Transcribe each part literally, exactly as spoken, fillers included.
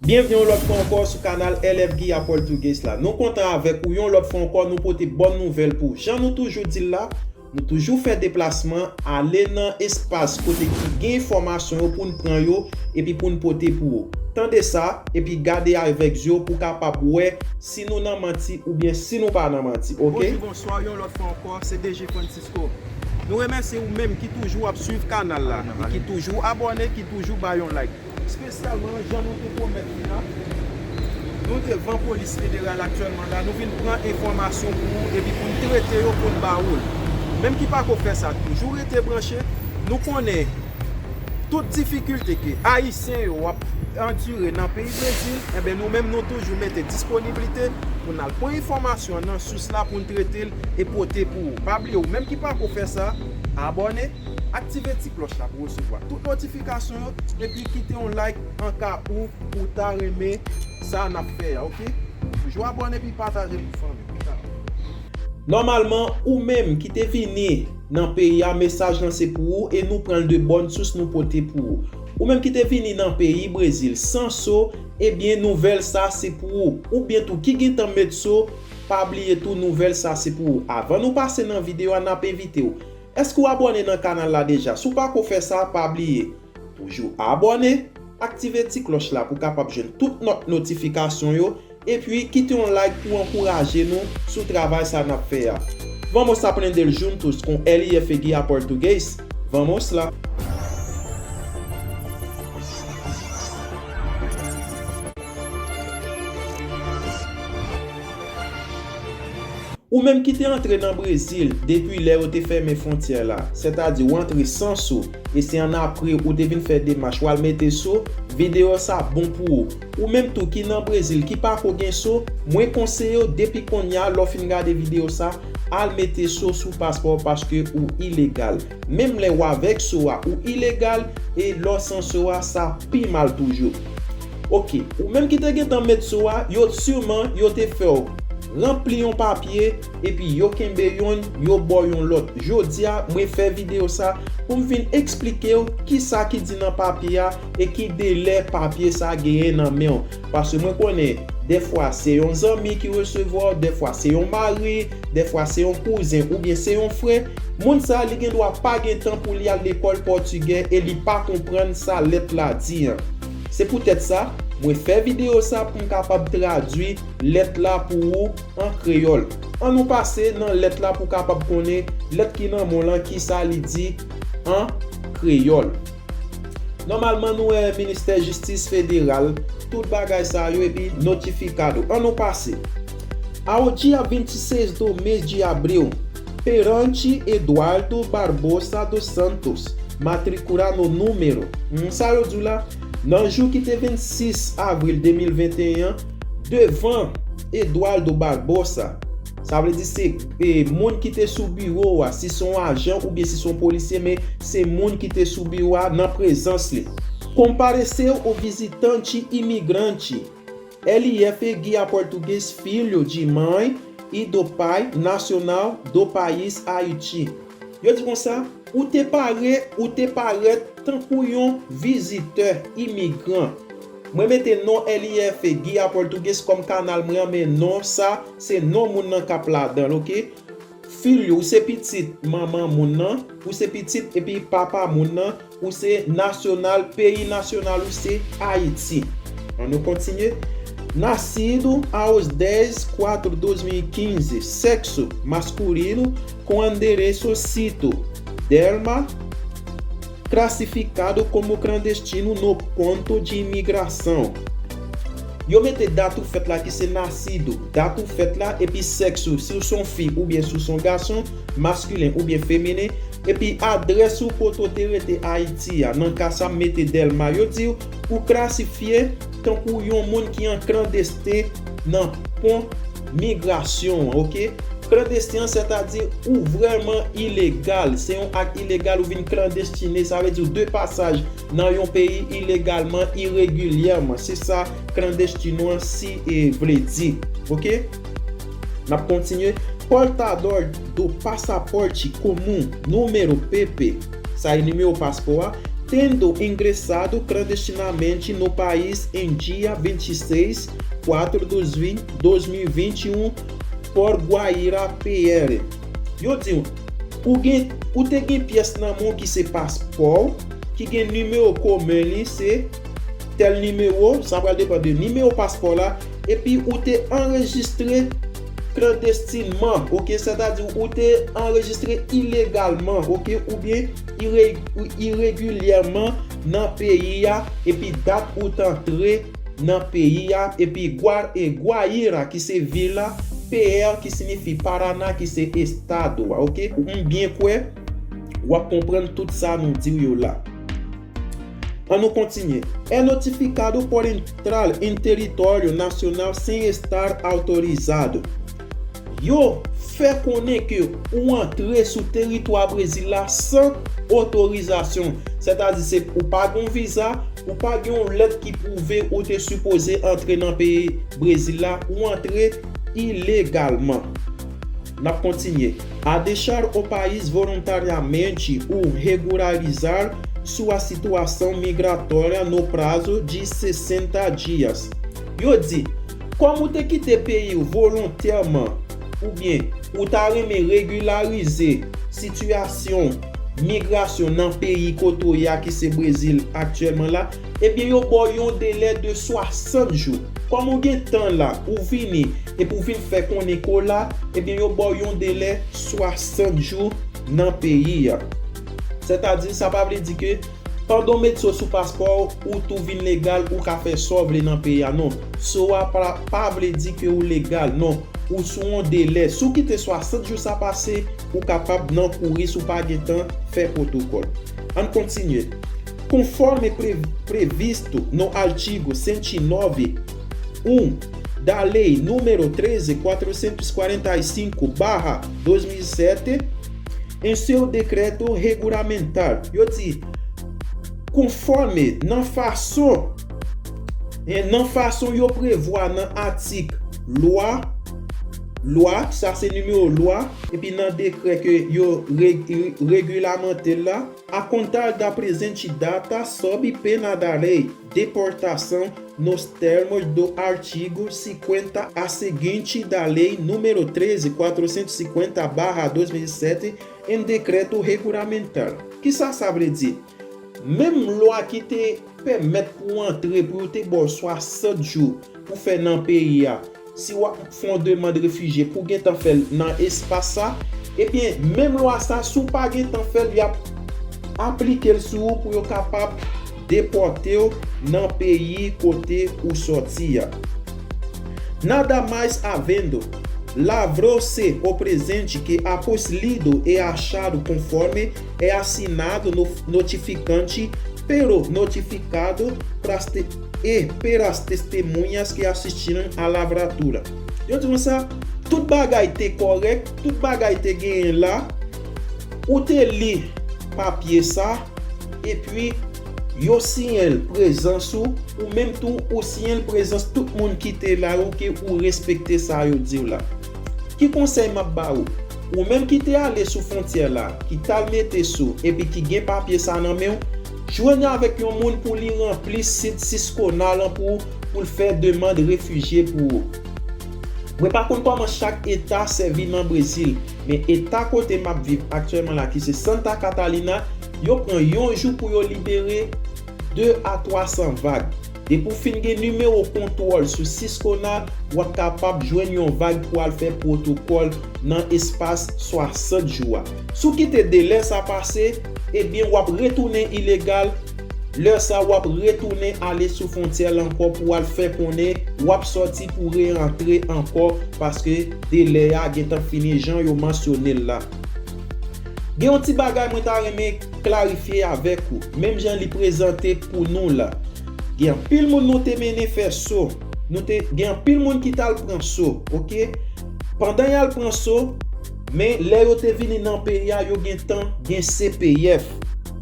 Byenvni yon lòt fwa ankò sou kanal L F Guy a Português la. Nou kontan avèk ou yon lòt fwa ankò, nou pote bòn nouvèl pou ou. Jan nou toujou di l la, nou toujou fè deplasman, ale nan espas kote ki gen enfòmasyon yo pou n pran yo, epi pou n pote pou ou. Tande sa, epi gade avèk zye w pou w kapab wè si nou nan manti oubyen si nou pa nan manti, oke? Bonjou, bonswa, yon lòt fwa ankò, se D J Francisco. Nou remèsye ou menm ki toujou ap swiv kanal la, e ki toujou abòne, ki toujou ba yon like. Espesyalman, jan nou te pwomèt li a, nou devan polis federal aktyèlman la, nou vin pran enfòmasyon pou ou epi pou n trete yo, pou n ba ou l. Ou menm ki pako fè sa, toujou rete branche. Nou konnen tout difikilte ke Ayisyen yo ap andire nan peyi Brezil, enben, nou menm nou toujou mete disponiblite pou n al pran enfòmasyon nan sous la pou n trete l e pote pou ou. Pa bliye, ou menm ki pako fè sa, abòne, aktive ti klòch la pou resevwa tout notifikasyon yo, epi kite yon like an ka ou ou ta renmen sa n ap fè a, oke? Toujou abòne epi pataje pou fanmi. Nòmalman, ou menm ki te vini nan peyi a, mesaj lan se pou ou e nou pran l de bòn sous nou pote pou ou. Ou menm ki te vini nan peyi Brezil san so, ebyen nouvèl sa se pou ou. Oubyen tou ki gentan met so, pa bliye tou nouvèl sa se pou ou. Avan nou pase nan videyo a, n ap envite w. Èske w abòne nan kanal la deja? Si w pako fè sa, pa bliye. Toujou abòne, aktive ti klòch la pou w kapab jwenn tout nòt notifikasyon yo, epi kite yon like pou ankouraje nou sou travay sa n ap fè a. Vamos aprender juntos com L F Guia Português? Vamos lá! Ou menm ki te antre nan Brezil depi lè yo te fèmen fwontyè la, sètadi w antre san so, e se annapre ou te vin fè demach w al mete so, videyo sa bon pou ou. Ou menm tou ki nan Brezil ki pako gen so, mwen konseye w depi kounye a lè w fin gade videyo sa, al mete so sou paspò w paske ou ilegal. Menm lè w avèk so a, ou ilegal, e lè w san so a, sa pi mal toujou. Oke, ou menm ki te gentan met so a, yo siman yo te fè w ranpli yon papye, epi yo kenbe yonn, yo ba w yon lòt. Jodi a, mwen fè videyo sa pou m vin eksplike w kisa ki di nan papye a e ki delè papye sa genyen nan men w. Paske mwen konnen, dèfwa se yon zanmi ki resevwa w, dèfwa se yon mari, dèfwa se yon kouzen oubyen se yon frè. Moun sa, li gen dwa pa gen tan pou li al lekòl pòtigè e li pa konprann sa lèt la di an. Se poutèt sa, mwen fè videyo sa pou m kapab tradui lèt la pou ou an kreyòl. Ann nou pase nan lèt la pou w kapab konnen lèt ki nan men w lan kisa li di an kreyòl. Nòmalman, nou wè Ministè Jistis Federal, tout bagay sa yo, epi notifikado. Ann nou pase. Ao dia vinte e seis do mês de abril, perante Eduardo Barbosa dos Santos, matriculado número. Hmm, sa yo di w la? Nan jou ki te vennsis avril de mil venteyen an, devan Eduardo Barbosa, sa vle di se, e, moun ki te sou biwo a, si se yon ajan oubyen si se yon polisye, men se moun ki te sou biwo a nan prezans li. Compareceu o visitante imigrante L F Guia Português, filho de mãe e do pai nacional do país Haiti. Yo di konsa, ou te pare, ou te parèt tankou yon vizitè imigran. Mwen mete non L F Guia Português kòm kanal mwen an, men non sa, se non moun nan k ap ladan l, oke? Filho, ou se pitit manman moun nan, ou se pitit epi papa moun nan, ou se nasyonal, peyi nasyonal ou se Ayiti. Ann nou kontinye. Nascido aos dez quatro dois mil e quinze, sexo masculino, com endereço sítio Delma, classificado como clandestino no ponto de imigração. Yo mete dat ou fèt la ki se nascido, dat ou fèt la, epi sèks ou, si w se yon fi oubyen si w se yon gason, maskilen oubyen feminen, epi adrès ou kote w te rete Ayiti a. Nan ka sa, m mete Dèlma. Yo di w ou klasifye tankou yon moun ki an klandesten nan pon migrasyon an, oke? Klandesten an, sètadi ou vrèman ilegal. Se yon ak ilegal, ou vin klandestine, sa vle di w de pasaj nan yon peyi ilegalman, iregilyèman. Se sa klandestino an si e vle di. Oke? N ap kontinye. Portador do passaporte comum, número P P. Sa e nimewo paspò a. tendo ingressado clandestinamente no país em dia vinte e seis quatro dois mil e vinte e um por Guaíra P R. Yo di w, ou gen, ou te gen pyès nan men w ki se paspò w, ki gen nimewo komen li, se tèl nimewo, sa pral depann de nimewo paspò la, epi ou te anrejistre klandestinman, oke, sètadi ou te anrejistre ilegalman, oke, oubyen ire-, iregilyèman nan peyi a, epi dat ou t antre nan peyi a, epi Gua-, e Guaíra, ki se vil la, P R, ki siyifi Paraná, ki se estado a, oke? M byen kwè w ap konprann tout sa nou di w yo la. An nou kontinye. É notificado por entrar em território nacional sem estar autorizado. Yo fè konnen ke ou antre sou teritwa Brezil la san otorizasyon. Sètadi se ou pa gen yon viza, ou pa gen yon lèt ki pwouve ou te sipoze antre nan peyi Brezil la, ou antre ilegalman. N ap kontinye. A deixar o país voluntariamente ou regularizar sua situação migratória no prazo de sessenta dias. Yo di, kòm ou te kite peyi w volontèman, oubyen ou ta renmen regilarize sitiyasyon migrasyon nan peyi kote w ye a, ki se Brezil aktyèlman la, ebyen, yo ba w yon delè de swasant jou. Kòm ou gen tan la, ou vini, epi w vin fè konnen ke w la, ebyen, yo ba w yon delè swasant jou nan peyi a. Sètadi, sa pa vle di ke pandan w met so sou paspò w, ou tou vin legal, ou ka fè sa w vle nan peyi a, non. So a pa, pa vle di ke ou legal, non. Ou sou yon delè. Si w kite swasant jou sa pase, ou kapab nan kouri si w pa gen tan fè pwotokòl. Ann kontinye. Conforme pre-, previsto no artigo cento e nove um da Lei número treze quatrocentos e quarenta e cinco barra dois mil e sete, em seu decreto regulamentar. Yo di, konfòme nan fason, e nan fason yo prevwa nan atik lwa, lwa, sa se nimewo lwa, epi nan dekrè ke yo re-, re-, regilamante la, a contar da presente data, sob pena da lei, deportação nos termos do artigo cinquenta a seguinte da Lei número treze quatrocentos e cinquenta barra dois mil e sete, em decreto regulamentar. Kisa sa vle di? Menm lwa ki te pèmèt pou w antre, pou yo te ba w swasant jou pou fè nan peyi a, si w ap fè yon demann refijye pou w gentan fè l nan espas sa, ebyen, menm lwa sa, si w pa gentan fè l, y ap aplike l sou ou pou yo kapab depòte w nan peyi kote ou sòti a. Nada mais havendo, lavra-se o presente que após lido e achado conforme é assinado no notificante pelo notificado pras te-, e pelas testemunhas que assistiram à lavratura. Yo di konsa, tout bagay te kòrèk, tout bagay te genyen la, ou te li papye sa, epi yo siyen l prezans ou, ou menm tou ou siyen l prezans tout moun ki te la yo, ke ou respekte sa yo di w la. Ki konsèy m ap ba ou? Ou menm ki te ale sou fwontyè la, ki t al mete sou, epi ki gen papye sa nan men w, jwenn avèk yon moun pou li ranpli sit Ciscona lan pou, pou l fè demann refijye pou ou. Mwen pa konn kòman chak eta sèvi nan Brezil, men eta kote m ap viv aktyèlman la, ki se Santa Catarina, yo pran yon jou pou yo libere de a twa san vag. Depi w fin gen nimewo kontwòl sou Ciscona, w ap kapab jwenn yon vag pou al fè pwotokòl nan espas swasant jou a. Si w kite delè sa pase, ebyen, w ap retounen ilegal. Lè sa, w ap retounen ale sou fwontyè la ankò pou w al fè konnen w ap sòti pou reyantre ankò, paske delè a gentan fini, jan yo mansyone l la. Gen yon ti bagay mwen ta renmen klarifye avèk ou, menm jan li prezante pou nou la. Gen anpil moun nou te mennen fè so. Nou te, gen anpil moun ki t al pran so, oke? Pandan y al pran so, men lè yo te vini nan peyi a, yo gentan gen C P F.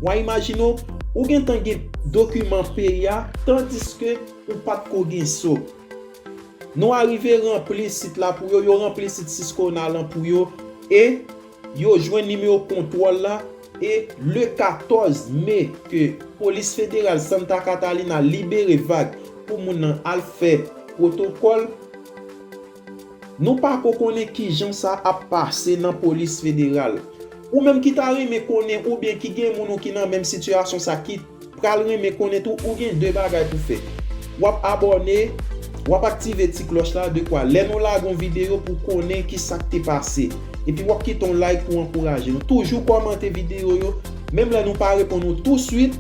W a imajine w, ou gentan gen dokiman peyi a, tandiske ou pa t ko gen so. Nou arive ranpli sit la pou yo, yo ranpli sit Ciscona lan pou yo, e yo jwenn nimewo kontwòl la, E le katòz me ke Polis Federal Santa Catalina libere vag pou moun nan al fè pwotokòl, nou pako konnen kijan sa ap pase nan Polis Federal. Ou menm ki ta renmen konnen oubyen ki gen moun ou ki nan menm sitiyasyon sa ki pral renmen konnen tou, ou gen de bagay pou fè. W ap abòne, w ap aktive ti klòch la, dekwa lè nou lage yon videyo pou konnen ki sa k te pase. Epi w ap kite yon like pou ankouraje nou. Toujou kòmante videyo yo, menm lè nou pa reponn ou touswit,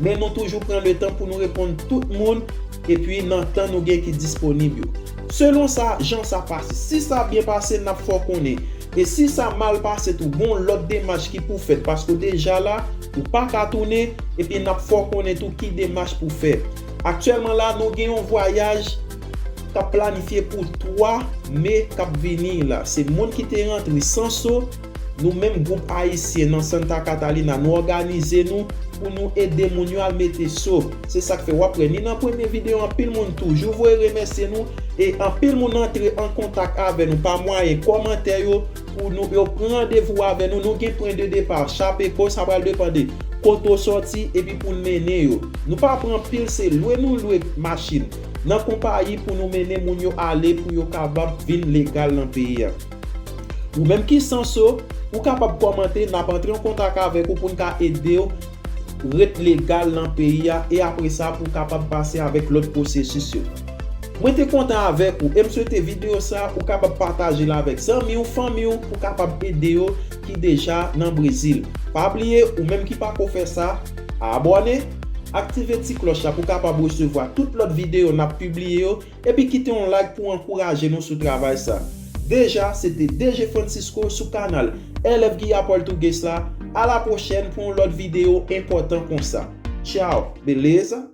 men nou toujou pran letan pou nou reponn tout moun, epi nan tan nou gen ki disponib yo. Selon sa, jan sa pase. Si sa byen pase, n ap fè w konnen. E si sa mal pase tou, gon lòt demach ki pou fèt, paske w deja la, ou pa ka tounen, epi n ap fè w konnen tou ki demach pou fè. Aktyèlman la, nou gen yon vwayaj k ap planifye pou twa me k ap vini la. Se moun ki te rantre san so, nou menm gwoup ayisyen nan Santa Catalina, nou òganize nou pou nou ede moun yo al mete so. Se sa k fè w ap wè ni nan premye videyo, anpil moun toujou voye remèsye nou, e anpil moun antre an kontak avè nou pa mwayen kòmantè yo, pou nou, yo pran randevou avè nou. Nou gen pwen de depa, Chapecó, sa pral depann de kote w sòti, epi pou n mennen yo. Nou pa pran pil, se lwe nou lwe machin nan konpayi pou nou mennen moun yo ale, pou yo kapab vin legal nan peyi a. Ou menm ki san so, ou kapab kòmante, n ap antre an kontak avèk ou pou n ka ede w ret legal nan peyi a, e apre sa pou w kapab pase avèk lòt pwosesis yo. Mwen te kontan avèk ou, e m swete videyo sa ou kapab pataje l avèk zanmi w, fanmi w, pou kapab ede yo ki deja nan Brezil. Pa bliye, ou menm ki pako fè sa, abòne, aktive ti klòch la pou kapab resevwa tout lòt videyo n ap pibliye yo, epi kite yon like pou ankouraje nou sou travay sa. Deja, se te D J Francisco sou kanal L F Guia Português la. A la pwochèn pou yon lòt videyo enpòtan konsa. Tchao, beleza?